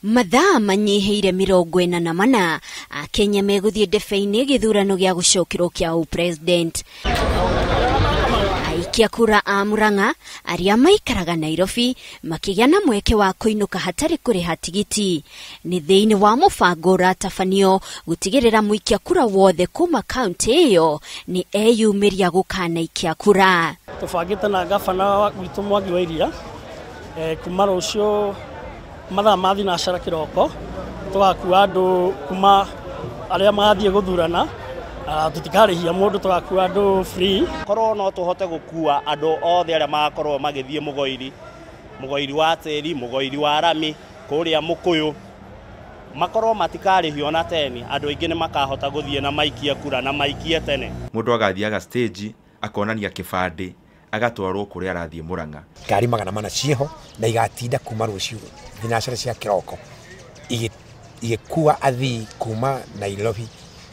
Mathaa manyihĩire 44 Akenya megũthiĩ ndebe-inĩ gĩthurano gĩa gũcokerwo kĩa ũpresident. Aikia kura a Murang'a arĩa maikaraga Nairobi makĩgĩa na mweke wa kũinũka hatarĩ kũrĩha tigiti. Nĩ thĩinĩ wa mũbango ũratabanio gũtigĩrĩra mũikia kura wothe kuma kaunti ĩyo nĩ eyumĩria gũkanaikia kura. Tũbangĩte na gabana witũ Mwangi wa Iria kuma rũciũ mathaa ma thinacara kĩroko tũgakua andũ kuma arĩa magathiĩ gũthurana, tũtikarĩhia mũndũ, tũgakua andũ free. Korwo no tũhote gũkua andũ othe arĩa magakorwo magĩthiĩ mũgoiri, mũgoiri wa tĩri, mũgoiri wa rami, kũrĩa Mũkũyũ, makorwo matikarĩhio na teni, andũ aingĩ nĩ makahota gũthiĩ na maikie kura na maikie tene. Mũndũ agathiaga stage akonania kĩbandĩ agatwarwo kũrĩa arathiĩ Murang'a. Ngari 400 ciĩho na igatinda kuma rũciũ thinacara cia kĩroko igĩkua athii kuma Nairobi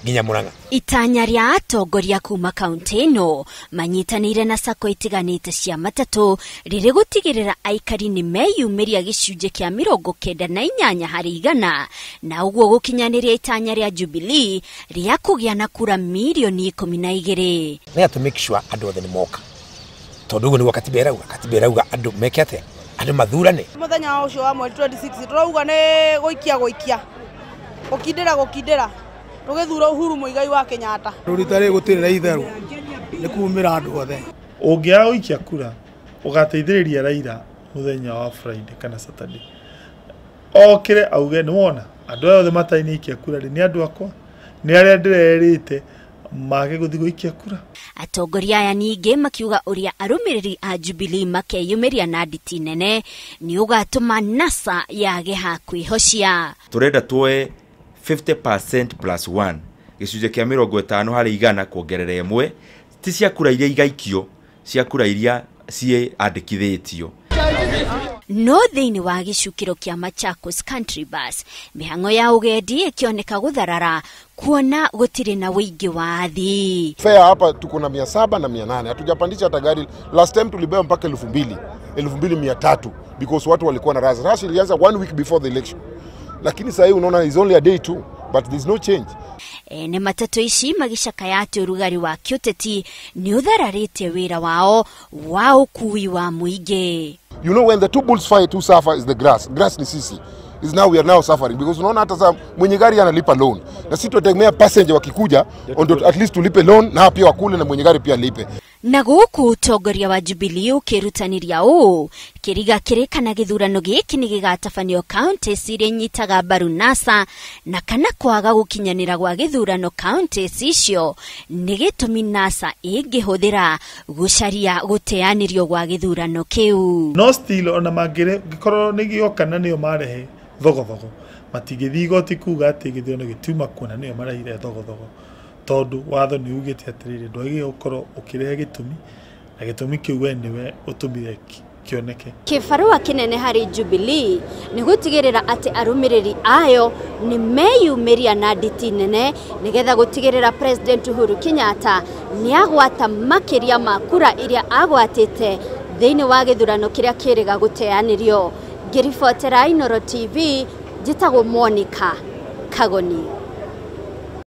nginya Murang'a. Itanya rĩa atongoria kuma kaunti ĩno manyitanĩire na sacco itiganĩte cia matatũ rĩrĩ gũtigĩrĩra aikari nĩ meyumĩria gĩcunjĩ kĩa 98 harĩ igana, na ũguo gũkinyanĩria itanya rĩa Jubilee rĩa kũgĩa na kura mirioni 12. Nĩ to make sure andũ othe nĩ moka, tondũ ũguo nĩguo katiba ĩrauga. Katiba ĩrauga andũ meke atĩa? Andũ mathurane. Mũthenya ũcio wa mweri 26 tũrauga nĩ gũikia gũikia, gũkindĩra gũkindĩra, tũgĩthura Uhuru Muigai wa Kenyatta. Rũrita rĩ gũtirĩ na itherũ nĩ kumĩra andũ othe. Ũngĩaga gũikia kura ũgateithĩrĩria Raila mũthenya wa Friday kana Saturday, okĩre auge nĩ wona andũ aya othe matarĩ na ikia kura rĩ nĩ andũ akwa, nĩ arĩa ndĩrerĩte mage gũthiĩ gũikia kura. Atongoria aya ningĩ makiuga ũrĩa arũmĩrĩri a Jubilee makeyumĩria na nditi nene nĩ ũgatũma NASA yage ha kwĩhocia. Tũrenda tuoe 50% plus 1, gĩcunjĩ kĩa 50 harĩ igana kuongerera ĩmwe, ti cia kura iria igaikio, cia kura iria ciandĩkithĩtio. No thĩinĩ wa gĩcukĩro kĩa Machakos Country Bus mĩhang'o ya ũgendi ĩkĩoneka gũtharara kuona gũtirĩ na ũingĩ wa athii. Fare hapa tuko na 700 na 800, hatujapandisha hata gari. Last time tulibeba mpaka 2000, 2300 because watu walikuwa na rush. Rush ilianza 1 week before the election, lakini sasa hivi unaona is only a day too, but there's no change. Ene matatũ ici magĩcakaya atĩ ũrugarĩ wa kĩũteti nĩ ũthararĩte wĩra wao wa ũkui wa mũingĩ. You know, when the two bulls fight, who suffer is the grass. Grass ni sisi. Is now we are now suffering because unaona hata sasa mwenye gari analipa loan. Na sisi tutegemea passenger wakikuja at least tulipe loan na pia wakule na mwenye gari pia alipe. Na gũkũ ũtongoria wa Jubilee ũkĩrutanĩria ũũ kĩriga kĩrĩ kana gĩthurano gĩkĩ nĩ gĩgatabanio kaunti iria inyitaga mbaru NASA, na kana kwaga gũkinyanĩra gwa gĩthurano kaunti icio nĩ gĩtũmi NASA ĩngĩhũthĩra gũcaria gũteanĩrio gwa gĩthurano kĩu. No still ona mangĩkorwo nĩ gĩoka na nĩo marehe thogothogo, matingĩthiĩ igoti kuga atĩ gĩthurano gĩtiuma kuona nĩo marehire thogothogo, tondũ watho nĩ ugĩte atĩrĩrĩ ndwagĩrĩirwo gũkorwo ũkĩrehe gĩtũmi na gĩtũmi kĩu we nĩwe ũtũmire kĩoneke. Kĩbarũa kĩnene harĩ Jubilee nĩ gũtigĩrĩra atĩ arũmĩrĩri ayo nĩ meyumĩria na nditi nene nĩgetha gũtigĩrĩra President Uhuru Kenyatta nĩ agwata makĩria ma kura iria agwatĩte thĩinĩ wa gĩthurano kĩrĩa kĩrĩga gũteanĩrio. Ngĩribotera Inooro TV, njĩtagwo Monica Kagoni.